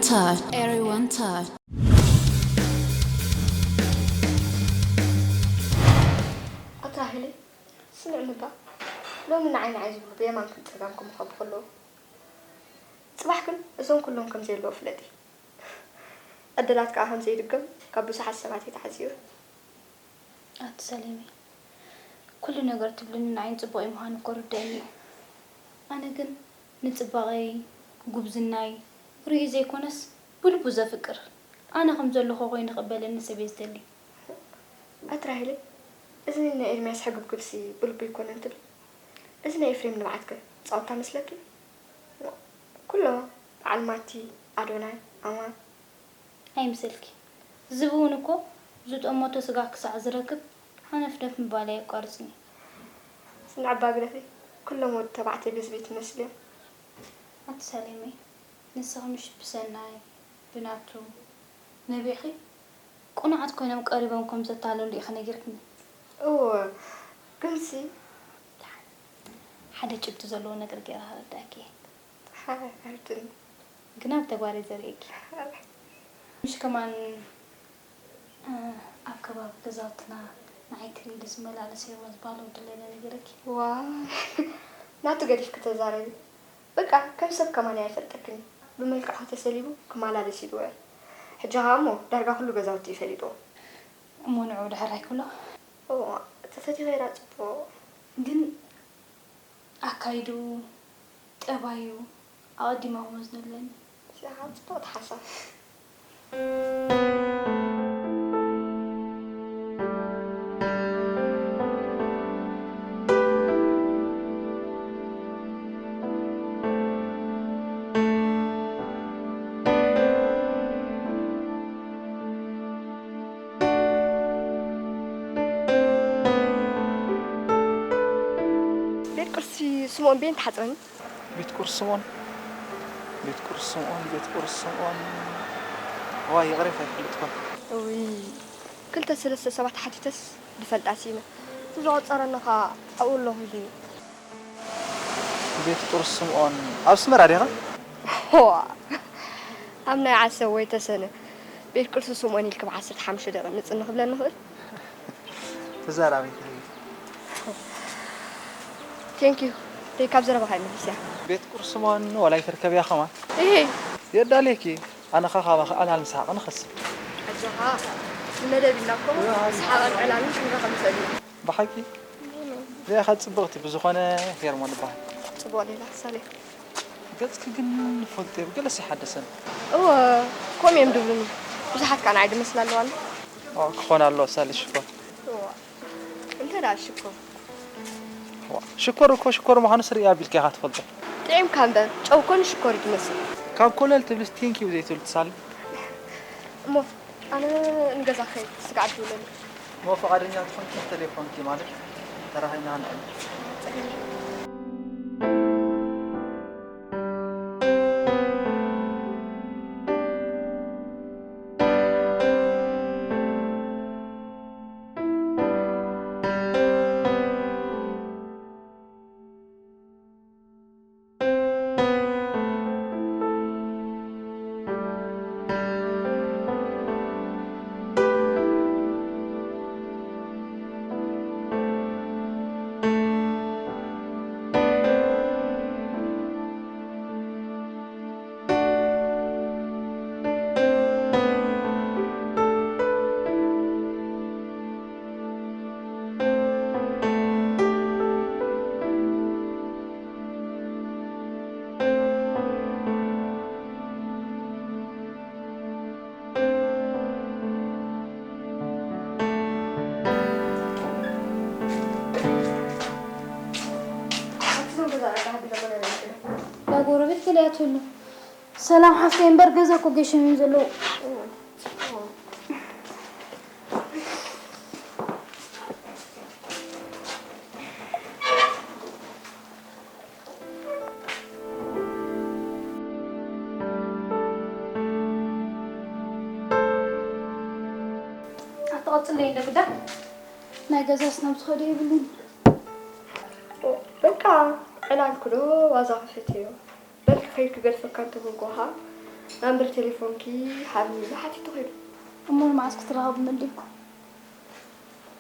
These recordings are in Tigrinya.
Touch. Everyone touch. ኣታ ራሄለይ፣ ስምዕኒ እባ፣ ሎሚ ንዓይ ንዓይ ዝብሉ ብየማንክን ጸጋምክን ክኸቡ ከለዉ፣ ጽባሕ ግን እዞም ኩሎም ከም ዘየለዉ ፍለጢ። ዕድላት ከኣ ከም ዘይድገም ካብ ብዙሓት ሰባት እየ ተዓዚበ። ኣቲ ሰሌመይ፣ ኩሉ ነገር ትብልኒ ንዓይን ጽቡቐይ ምዃኑ እኮ ርደአኒ እዩ። ኣነ ግን ንጽባቐይ፣ ጉብዝናይ ርእዩ ዘይኮነስ ብልቡ ዘፍቅር፣ ኣነ ከም ዘለኹ ኮይኑ ክቕበለኒ ሰብ እየ ዝደሊ። ኣቲ ራሄለይ፣ እዚ ናይ ኤርምያስ ሕግብግብሲ ብልቡ ኣይኮነን ትብሊ? እዚ ናይ ኤፍሬም ንብዓትከ ጻውታ መስለኪ? ኩሎ በዓል ማቲ፣ ኣዶናይ፣ ኣማን። ኣይምሰልኪ። ዝብውን እኮ ዝጠመቶ ስጋ ክሳዕ ዝረክብ ሃነፍነፍ ምባል ኣየቋርጽን እዩ። ስምዒ እባ ግደፊ፣ ኩሎም ወዲ ተባዕትዮ ብዝብኢ ትመስሊ እዮም። ኣቲ ሰሌመይ፣ ንስኺ ምሽ ብሰናይ፣ ብናቱ፣ ነቢዕኺ፣ ቅኑዓት ኮይኖም ቀሪቦም ከም ዘታለሉ ኢኺ ነጊርክኒ። እወ፣ ግንሲ ሓደ ጭብጢ ዘለዎ ነገር ገይረ ከረድኣኪ እየ። ሓርድኒ። ግና ብተግባር እየ ዘርእየኪ። ምሽ ከማን ኣብ ከባቢ ገዛውትና ንዓይ ክርኢ ኢሉ ዝመላለስ ሄርሞ ዝበሃል ወዲ ኣሎ ኢለ ነጊረኪ። ዋይ፣ ናቱ ገዲፍኪ ተዛረቢ። በቃ ከም ሰብ ከማን ኣይፈልጠክን እዩ። ብመልክዕኺ ተሰሊቡ ክመላለስ እዩ ዝውዕል። ሕጂ ኸኣ እሞ ዳርጋ ኩሉ ገዛውቲ እዩ ፈሊጥዎ። እሞ ንዕኡ ድሕር ኣይክብሎ። እዋ፣ ተፈቲኺ ራ ጽቡቕ። ግን ኣካይድኡ፣ ጠባዩ ኣቐዲመ ክመዝኖ ኣለኒ። እዚኣ ኸኣ ጽቡቕቲ ሓሳብ። ቤት ቅርሲ ስምኦን በየን ተሓጽረኒ? ቤት ቁርሲ ስምኦን፣ ቤት ቁርሲ ስምኦን፣ ቤት ቁርሲ ስምኦን። እዋይ ይቕሬታ ኣይፈልጥኩን። እውይ፣ ክልተ ሰለስተ ሰባት ሓቲተስ ዝፈልጣ ስኢነ። እቲ ዝቖጸረኒ ኸኣ ኣብኡ ኣለኹ ኢሉኒ። ቤት ቁርሲ ስምኦን ኣብ ኣስመራ ዲኻ? ዋ፣ ኣብ ናይ ዓሰብ ወይ ተሰነ ቤት ቁርሲ ስምኦን ኢልኪ ብዓሰርተ ሓሙሽተ ደቂቕ ንጽን ክብለኒ ይኽእል? ተዛራቢ ተረጊ። ቴንክ ዩ። ደይ ካብ ዘረባኻ ይመልስ እያ። ቤት ቁርሲ ስምኦን ዋላ ይትርከብያ ከማን? እሄ። የዳልየኪ። ኣነ ኸ ካባኺ ዕላል ምስሓቕ ንኸስብ። ኣጆኻ። ንመደብ ኢልና እኮ ሰሓቕን ዕላልን ክንረኸብ ንኽእል ኢና። ብሓቂ? ሌላ ጽብቕቲ ብዝኾነ ሄርሞን እበሃል። ጽቡቕ ሌላ ሳሌ። ገጽኪ ግን ንፈልጦ እየ፣ ገለስ ይሓደሰን። እወ፣ ከምኡ እዮም ድብሉኒ። ብዙሓት ከኣ ንዓይ ድመስላ ኣለዋኒ። ኦ፣ ክኾን ኣለዎ ሳሌ ሽኮር። እወ፣ እንተ ደኣ ሽኮር። ዋ፣ ሽኮር እኮ ሽኮር ምዃኑ ስርያ ኣቢልካ ኢኻ ትፈልጦ። ጥዒምካ እምበር፣ ጨው ኮን ሽኮር እዩ ትመስል። ካብ ኮለል ትብልስ ቴንኪው ዘይትብል ትሳሊ። እሞ ኣነ ንገዛ ክኸይድ ስጋዕ ድውለኒ። እሞ ፍቓደኛ እንተኾንኪ ተሌፎንኪ ማለት ተራኺብና ንዕል። ዳጎረቤት ገሊኣት ኣሎ። ሰላም ሓፍተይ እምበር ገዛ እኮ ገሸም እዮም ዘለዉ። ኣትቐጽለይ እንደ ግዳ ናይ ገዛ ስናብ ትኸዶ የብሉን። በቃ ዕላልኩ ዶ ዋዛ ክፈትዮ? በል ክኸይድ ክገድፈካ እንተበልኩኻ፣ ናምበር ቴሌፎንኪ ሓቢቢ ሓቲቱ ኸይዱ። እሞ ንመዓስ ክትራኸቡ መዲብኩም?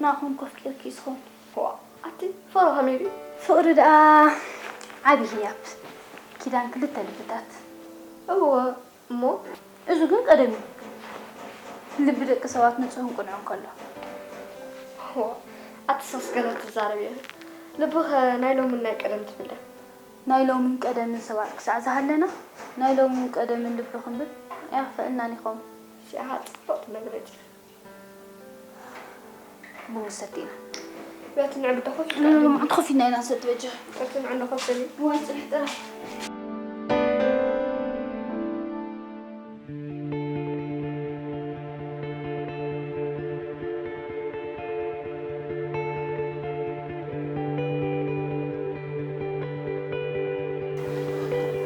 ንዓኹም ኮፍ ቂርኪ እዩ ዝኸውን። ዋ፣ ኣቲ ፍቕሪ ከመይ ድዩ? ፍቕሪ ደኣ ዓቢ ህያብ። ኪዳን ክልተ ልብታት። እወ፣ እሞ? እዚ ግን ቀደም እዩ። ልቢ ደቂ ሰባት ንጹህን ቅኑዕን ከሎ። ዋ፣ ኣቲ ሶስ ገለ ትዛረብ እየ። ልብኸ ናይ ሎምን ናይ ቀደም ትብል ድያ? ናይ ሎምን ቀደምን ሰባት ክሳዕ ዝሃለና፣ ናይ ሎምን ቀደምን ልቢ ክንብል ኣየኽፈእናን ይኸውን። እዚኣ ጽብቕቲ መግለጺ። ብውሰት ኢና። በቲ ንዕብዳ ኮፍ ኢልካ ሎማዓንቲ ኮፍ ኢልና ኢና ንሰቲ በጃ። በቲ ንዕንዶ ኮፍ ኢሉ። እዋይ፣ ጽንሕ ጥራሕ።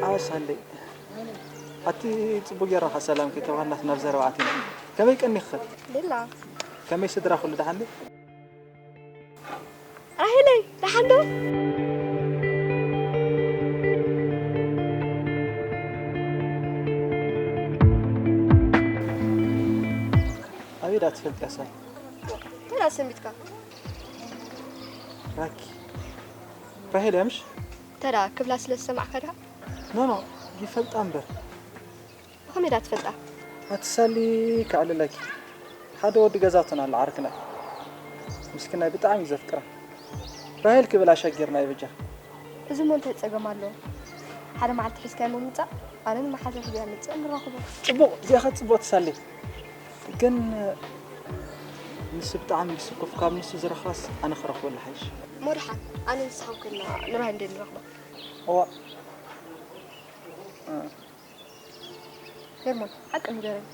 ኣሳለይ። ኣቲ ጽቡቅ ጌርና ሰላም ከይተባህልና ናብ ዘረባ ኣቲና። ከመይ ቀኒኽኸ? ድላ። ከመይ ስድራ ኩሉ ደሓን ድዩ? ራሄለይ፣ ደሓን ዶ? ኣበይ ደኣ ትፈልጥያ ሰብ? እንታይ ደኣ ሰንቢትካ? ራኪ። ራሄል እያ ምሽ? እንታይ ደኣ ክብላ ስለ ዝሰማዕካ ደኣ? ኖ፣ ኖ፣ ይፈልጣ እምበር። ብኸመይ ደኣ ትፈልጣ? ኣቲ ሳሊ ከዕልለኪ። ሓደ ወዲ ገዛትና ኣሎ ዓርክና። ምስኪናይ ብጣዕሚ እዩ ዘፍቅራ። ራሄል ክብል ኣሸጊርና እዩ በጃ። እዚ እሞ እንታይ ጸገም ኣለዎ? ሓደ መዓልቲ ሒዝካዮ ምምጻእ፣ ኣነ ንመሓዛ ሒዘ መጽእ ንራኸቦ። ጽቡቕ፣ እዚኣ ኸ ጽቡቕ ትሳሊ። ግን ንሱ ብጣዕሚ እዩ ስኩፍ፣ ካብ ንሱ ዝረኽባስ ኣነ ክረኽበሉ ሓይሽ። እሞ ደሓን፣ ኣነ ንስኻ ኮይንና ንራሄል እንዴ ንረኽባ? እዋ። እ። ሄርሞን፣ ሓቂ ንገረኒ።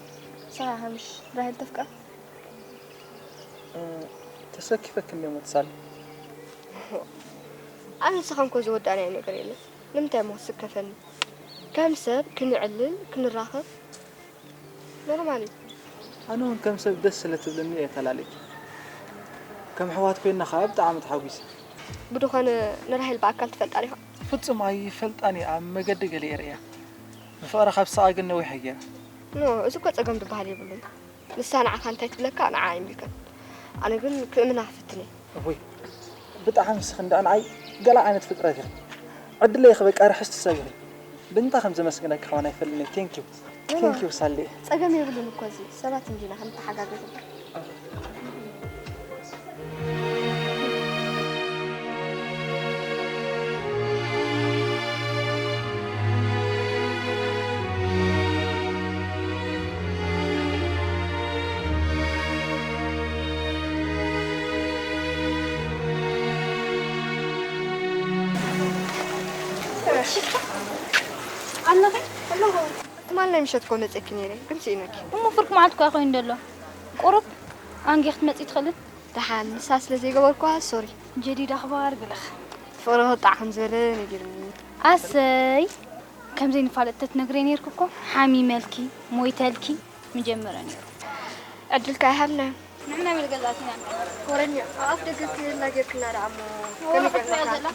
ንስኻ ሃምሽ ራሄል ተፍቅራ? እ፣ ተሰኪፈኪ እንድየ እሞ ትሳሊ። ኣነ ንስኻን እኮ ዝወዳእናዮ ነገር የለን። ንምንታይ እሞ ክስከፈኒ? ከም ሰብ ክንዕልል፣ ክንራኸብ ኖርማል እዩ። ኣነ እውን ከም ሰብ ደስ ስለ ትብልኒ እየ ተላልየኪ። ከም ኣሕዋት ኮይንና ኸኣ ብጣዕሚ ተሓጒሰ። ብድኾነ ንራሄል ብኣካል ትፈልጣ ዲኻ? ፍጹም ኣይፈልጣን እየ፣ ኣብ መገዲ ገሊኤ ርእያ። ብፍቕሪ ካብ ስቓ ግን ነዊሐ ገይረ። ኖ፣ እዚ እኮ ጸገም ዝበሃል የብሉን። ንሳ ንዓኻ እንታይ ትብለካ ንዓ ኣይምልከት። ኣነ ግን ክእምና ክፍትን እየ። እውይ፣ ብጣዕሚ ንስኺ እንዳ ንዓይ ገለ ዓይነት ፍጥረት ኢኺ። ዕድለይ ኢኺ በቃ ርሕስቲ ሰብ ኢኺ። ብምንታይ ከም ዘመስግነኪ ከማን ኣይፈልጥን እየ። ቴንኪው። ኖ፣ ኖ። ቴንኪው ሳሌ። ጸገም የብሉን እኮ እዚ። ሰባት እንዲና ክንተሓጋገዝ እምበር። ኣለኺ? ኣለኹ። ትማል ናይ ምሸት እኮ መጺእኪ ነይረ፣ ግን ስኢነኪ። እሞ ፍርቂ መዓልቲ እኮ ኮይኑ ዘሎ። ቁሩብ ኣንጊ ክትመጺ ትኽእልን? ደሓን፣ ንሳ ስለ ዘይገበርኩዋ፣ ሶሪ። ጀዲድ ኣኽባር ብለኽ። ፍቕሪ ክጣዕ ከም ዝበለ ነጊሩኒ። ኣሰይ! ከም ዘይንፋለጥ ተትነግረይ ነይርኪ እኮ፣ ሓሚመልኪ፣ ሞይተልኪ ምጀመረ ነይሩ። ዕድልካ ኣይሃብናዮ። ንሕና መል ገዛእትና። ወረኛ፣ ኣብ ኣፍ ደገ ክህልና ጌርክና ደኣ እሞ፣ ወረ ከመይ ክትበያ ጌርና? ዘላ?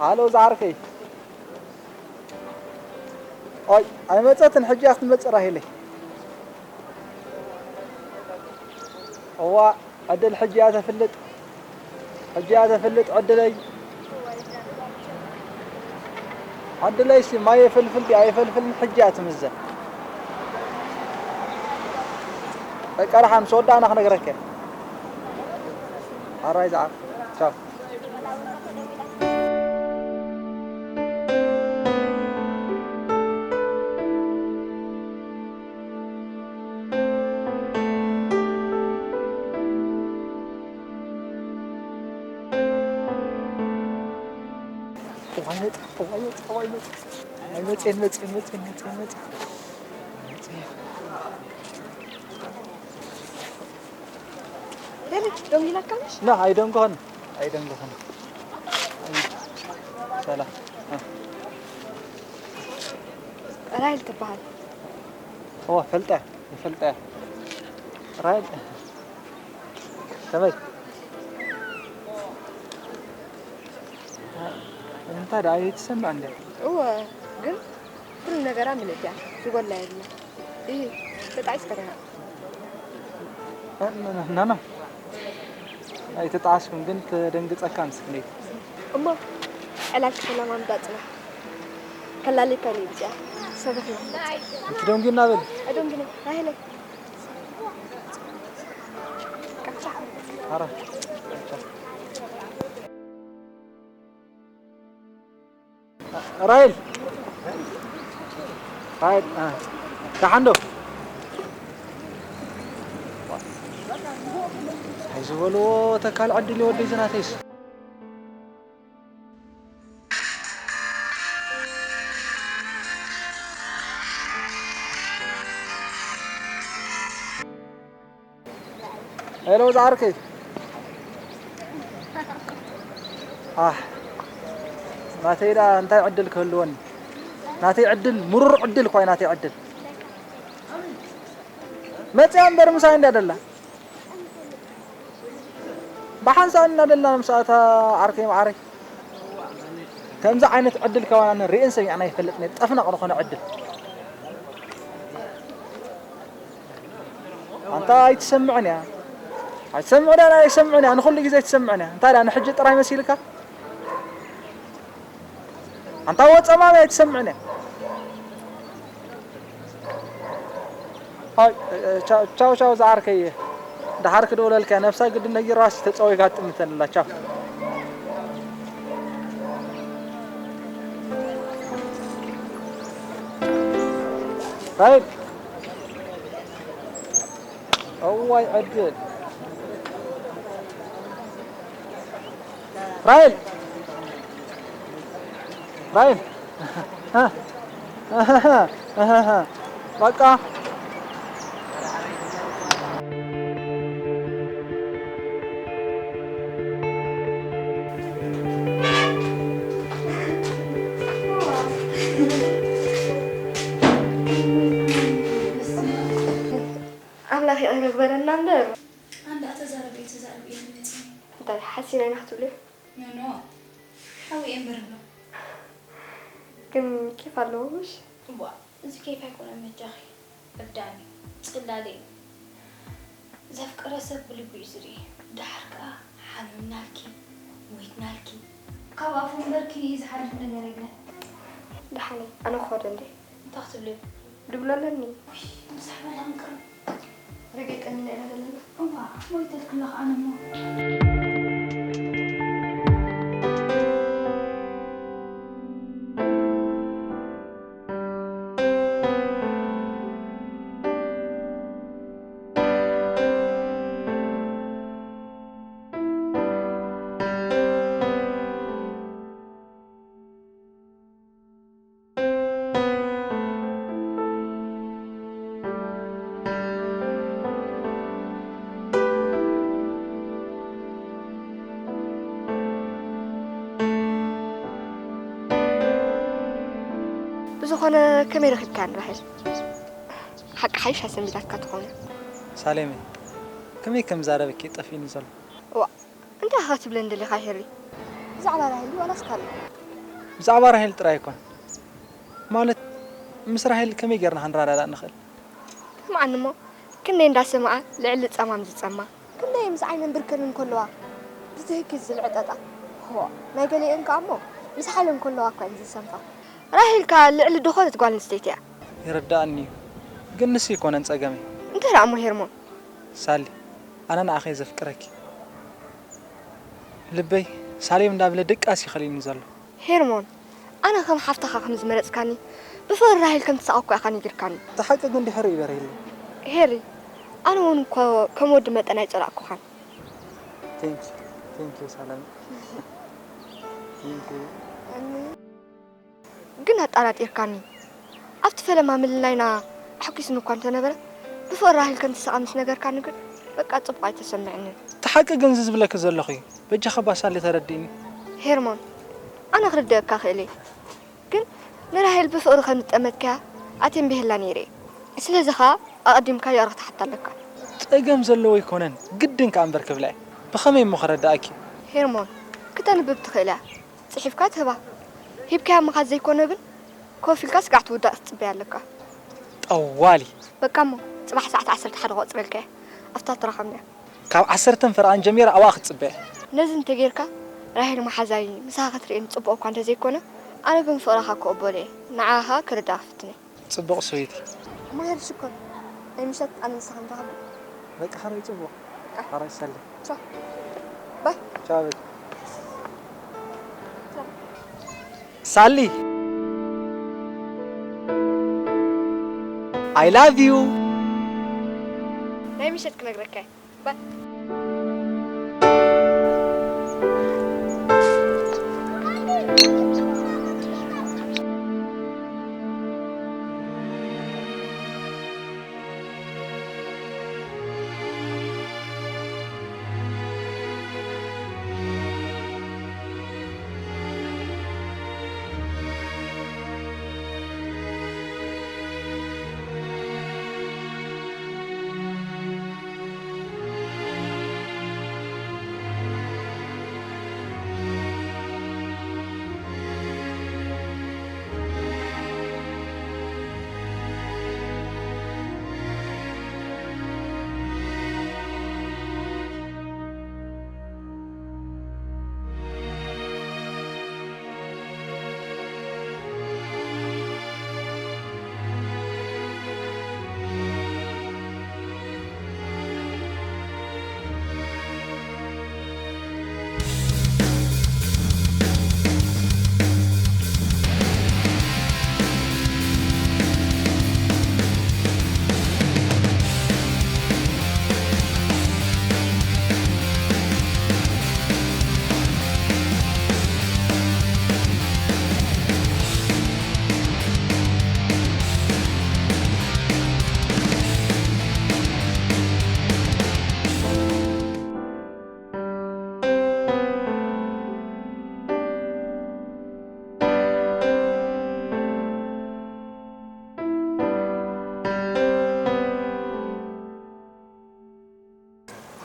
ሃሎ ዝዓርከይ። ኦይ፣ ኣይመጸትን፣ ሕጂ እያ ክትመጽእ ራሄለይ። እዋ፣ ዕድል ሕጂ እያ ተፍልጥ። ሕጂ እያ ተፍልጥ ዕድለይ። ዕድለይሲ ማይ የፈልፍል ድዩ ኣይፈልፍልን ሕጂ እያ ትምዘን። በቃ ደሓን ምስ ወዳእና ክነግረካ እየ። ኣራይ ዝዓር። ቻው። እዋይ መጽ-፣ እዋይ መጽ-፣ እዋይ መጽ-፣ እዋይ መጽ-፣ መጽ-፣ መጽ-፣ መጽ-፣ መጽ-፣ መጽ-፣ ደሊ ደንጊላካ ምሽ? ና፣ ኣይደንጎኸን፣ ኣይደንጎኸን። ኣይ፣ ሰላም። እ። ራሄል ትበሃል። እዋ፣ ፈልጠ፣ ይፈልጠ። ራይድ ከመይ? እንታይ ደኣ ኣይትሰምዕ እንዴ? እወ፣ ግን ኩሉ ነገራ ምልእቲ እያ፣ ዝጎላ የብላ። እይ፣ ተጣዒስካ ዲኻ? እ፣ ኖ፣ ኖ፣ ኖ። ኣይተጣዓስኩን፣ ግን ተደንግጸካ ምስ ክንደይ። እሞ ዕላል ክሰላም ኣምጻ ጽናሕ። ከላልየካ ኢለ ብጽያ። ሰበኽና። እቲ ደንጉና በል። ኣደንጉና። ኣይለ። ቃፍታ። ኣረ። ራሄል፣ ራሄል፣ አ፣ ደሓን ዶ? እንታይ ዝበልዎ ተካል ዕድል እዩ ወደይ ዝናተይስ። ሄሎ ዝዓርከይ። ኣህ፣ ናተይ ደኣ እንታይ ዕድል ክህልወኒ? ናተይ ዕድል ምሩር ዕድል እኳ እዩ ናተይ ዕድል። መጽያ እምበር ምሳይ እንዳ ደላ። ብሓንሳእ እና ደላ ምስኣታ ዓርከይ መዓረይ። ከምዚ ዓይነት ዕድል ከባና ርእን ሰሚዕና ይፈልጥን ጠፍናቕ ዝኾነ ዕድል። ኣንታ ኣይትሰምዕን እያ። ኣይትሰምዕ ዳ ኣይሰምዕን እያ። ንኹሉ ግዜ ኣይትሰምዕን እያ። እንታይ ዳ ንሕጂ ጥራይ መሲልካ? ኣንታ ወጸማም ኣይትሰምዕን እያ። ኣይ፣ ቻው፣ ቻው፣ ቻው፣ ዝዓርከይ። ደሓር ክድውለልካ፣ ነብሳ ግዲ ነጊራስ ተጸዊጋ ትጥምተን ኣላ። ቻው። ራይድ። እዋይ ዕድል። ራይል! ራይል! በቃ። ኣምላኽ ይቕረ ግበረልና እምበር። ኣንዳ ተዛረቢ ተዛረቢ እየ ዝመፅእ። እንታይ ሓሲና ኢና ክትብልዮ? ኖ፣ ኖ። ሓዊ እየ እምበር እብሎ። ግን ኬፍ ኣለዎ ምሽ? እዋ፣ እዚ ኬፍ ኣይኮነን በጃኺ። እብዳን እዩ። ጽላለ እዩ። ዘፍቀረ ሰብ ብልቡ እዩ ዝርኢ። ደሓር ከኣ ሓሚምናልኪ፣ ሞይትናልኪ። ካብ ኣፉ እምበር ክንኢ ዝሓልፍ ነገር የለን። ደሓነይ፣ ኣነ ክኸዶ እንዴ? እንታይ ክትብሊ? ድብሎ ኣለኒ። ውይ፣ ምሳሕ በላ ምቅር። ረገ ቀኒና ኢና ዘለና። እዋ፣ ሞይተልክላ ከኣ እሞ። ብዝኾነ ከመይ ረኺብካን ራሄል? ሓቂ ሓይሽ ኣሰንቢዳትካ ትኾነ። ሳሌመይ፣ ከመይ ከም ዛረበኪ ጠፊእኒ ዘሎ። እዋ፣ እንታይ ኢኻ ክትብለኒ ደሊኻ ሄሪ? ብዛዕባ ራሄል ድዩ ዋላስ ካልእ? ብዛዕባ ራሄል ጥራይ ኣይኮን። ማለት፣ ምስ ራሄል ከመይ ጌርና ክንረዳዳእ ንኽእል? ስምዓኒ እሞ፣ ክንደይ እንዳሰምዓ ልዕሊ ጸማም ዝጸማ። ክንደይ ምስ ዓይነን ብርከን እንከለዋ ብትህኪት ዝልዕጠጣ። ሆ፣ ናይ ገሊአን ከኣ እሞ፣ ምስ ሓይለን ከለዋ እኳ እየን ዝሰንፋ። ራሄል ከኣ ልዕሊ ድኾነት ጓል ኣንስተይቲ እያ። ይርድኣኒ እዩ፣ ግን ንሱ ኣይኮነን ጸገመይ። እንታይ ደኣ እሞ ሄርሞን? ሳሊ፣ ኣነ ንዓኺ እየ ዘፍቅረኪ። ልበይ ሳሌም እንዳበለ ድቃስ እዩ ከሊኒ ዘሎ። ሄርሞን፣ ኣነ ከም ሓፍትኻ ከም ዝመረጽካኒ፣ ብፍቕሪ ራሄል ከም ትሰኣኳ ኢኻ ነጊርካኒ። እቲ ሓቂ ግን ድሕሪ እዩ በሪህለይ። ሄሪ፣ ኣነ እውን እኮ ከም ወዲ መጠን ኣይጸላእኩኻን። Thank you, thank you ሳላም። Thank you። ግን ኣጣራጢርካኒ። ኣብቲ ፈለማ ምልላይና ኣሕጒስኒ እኳ እንተነበረ፣ ብፍቕሪ ራሄል ከም ትስቐ ምስ ነገርካኒ ግን በቃ ጽቡቕ ኣይተሰምዐንን። እቲ ሓቂ ግን እዚ ዝብለኪ ዘለኹ እዩ። በጃኺ ባሳሊ ተረድእኒ። ሄርሞን፣ ኣነ ክርድአካ ክእል እየ። ግን ንራሄል ብፍቕሪ ከም ዝጠመትካያ ኣተንቢሀላ ነይረ እየ። ስለዚ ኸኣ ኣቐዲምካ ይቕረ ክትሓታ ኣለካ። ጸገም ዘለዎ ኣይኮነን፣ ግድን ከኣ እምበር ክብላ እየ። ብኸመይ እሞ ክረድኣኪ? ሄርሞን፣ ክተንብብ ትኽእል እያ። ጽሒፍካ ትህባ። ሂብካያ ምኻድ ዘይኮነ ግን፣ ኮፍ ኢልካ ስጋዕ ትውዳእ ክትጽበያ ኣለካ። ጠዋሊ። በቃ እሞ፣ ጽባሕ ሰዓት ዓሰርተ ሓደ ክቆጽረልካ እየ። ኣብታ ትረኸብና። ካብ ዓሰርተ ፈረቓን ጀሚረ ኣብኣ ክትጽበያ። ነዚ እንተጌርካ፣ ራሄል መሓዛይ ምሳኻ ክትርእየኒ ጽቡቕ እኳ እንተዘይኮነ፣ ኣነ ግን ፍቕረኻ ክቕበሎ እየ። ንዓኻ ክርዳእ ክፍትን እየ። ጽቡቕ ስዊቲ። ማሄር ሽኮር፣ ናይ ምሸት ኣነ ንስኻ ንራኸብ። በቃ፣ ሕራይ ጽቡቕ። በቃ። ሕራይ ሰሊ። ቻው። ባይ። ቻው በል። ቻው። ሳሊ። I love you። ናይ ምሸት ክነግረካ እየ። ባይ።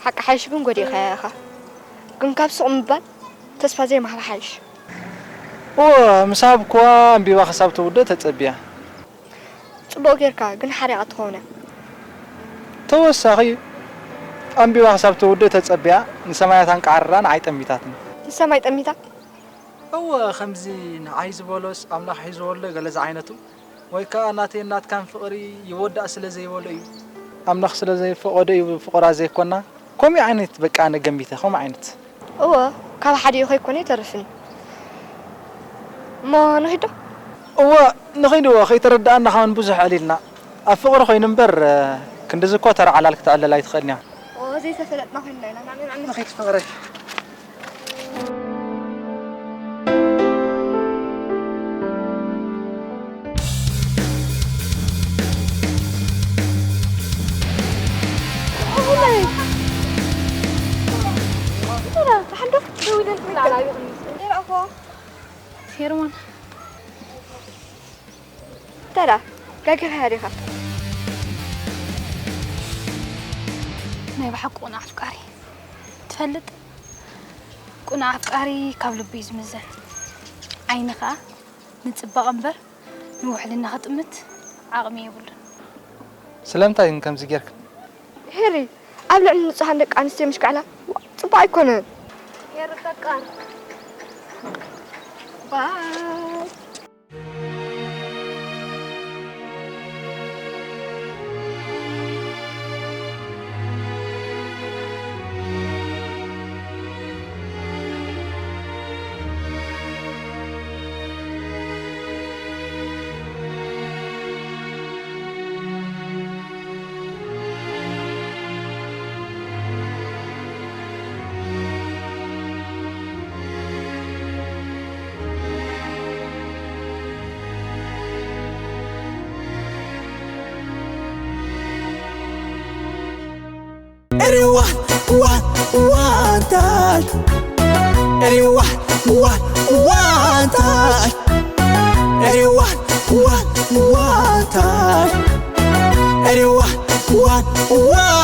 ሓቂ ሓይሽ ግን ጎዲእካያ ኢኻ። ግን ካብ ስቕ ምባል ተስፋ ዘይምሃብ ሓይሽ። እወ፣ ምስ ሃብኩዋ ኣንቢባ ክሳብ ተውድእ ተጸቢያ። ጽቡቕ ጌርካ፣ ግን ሓሪቓ ትኸውን እያ። ተወሳኺ፣ ኣንቢባ ክሳብ ተውድእ ተጸቢያ፣ ንሰማያት ኣንቃዕሪራ ንዓይ ጠሚታትኒ። ንሰማይ ጠሚታ? እወ፣ ከምዚ ንዓይ ዝበሎስ ኣምላኽ ሒዝዎ ኣሎ ገለ ዝዓይነቱ፣ ወይ ከኣ ናተይን ናትካን ፍቕሪ ይወዳእ ስለ ዘይበሎ እዩ። ኣምላኽ ስለ ዘይፈቐዶ እዩ ፍቑራት ዘይኮና። ከምኡ ዓይነት በቃ ኣነ ገሚተ፣ ከምኡ ዓይነት። እወ፣ ካብ ሓዲኡ ከይኮነ ኣይተርፍን እዩ። እሞ ንኺድ ዶ? እወ፣ ንኺድ እወ፣ ከይተረድኣና ከማን ብዙሕ ኣዕሊልና። ኣብ ፍቕሪ ኮይኑ እምበር፣ ክንድዚ እኮ ተራ ዓላል ክትዕለል ኣይትኽእልን እያ። እወ፣ ዘይተፈለጥና ኮይንና ኢና። ንኺድ ፍቕረይ። ሄርሞን። እንታይ ደኣ? ጋጊኻ ዲኻ? ናይ ብሓቂ ቁኑዕ ኣፍቃሪ። ትፈልጥ? ቁኑዕ ኣፍቃሪ ካብ ልቡ እዩ ዝምዘን። ዓይኒ ኸኣ ንጽባቐ እምበር ንውሕልና ክጥምት ዓቕሚ የብሉን። ስለምንታይ ግን ከምዚ ጌርካ? ሄሪ፣ ኣብ ልዕሊ ንጹሃን ደቂ ኣንስትዮ ምሽካዕላ ጽቡቕ ኣይኮነን። ሄሪ፣ በቃ። ባይ። Everyone, one, one time. Everyone, one, one time. Everyone, one, one time. Everyone, one, one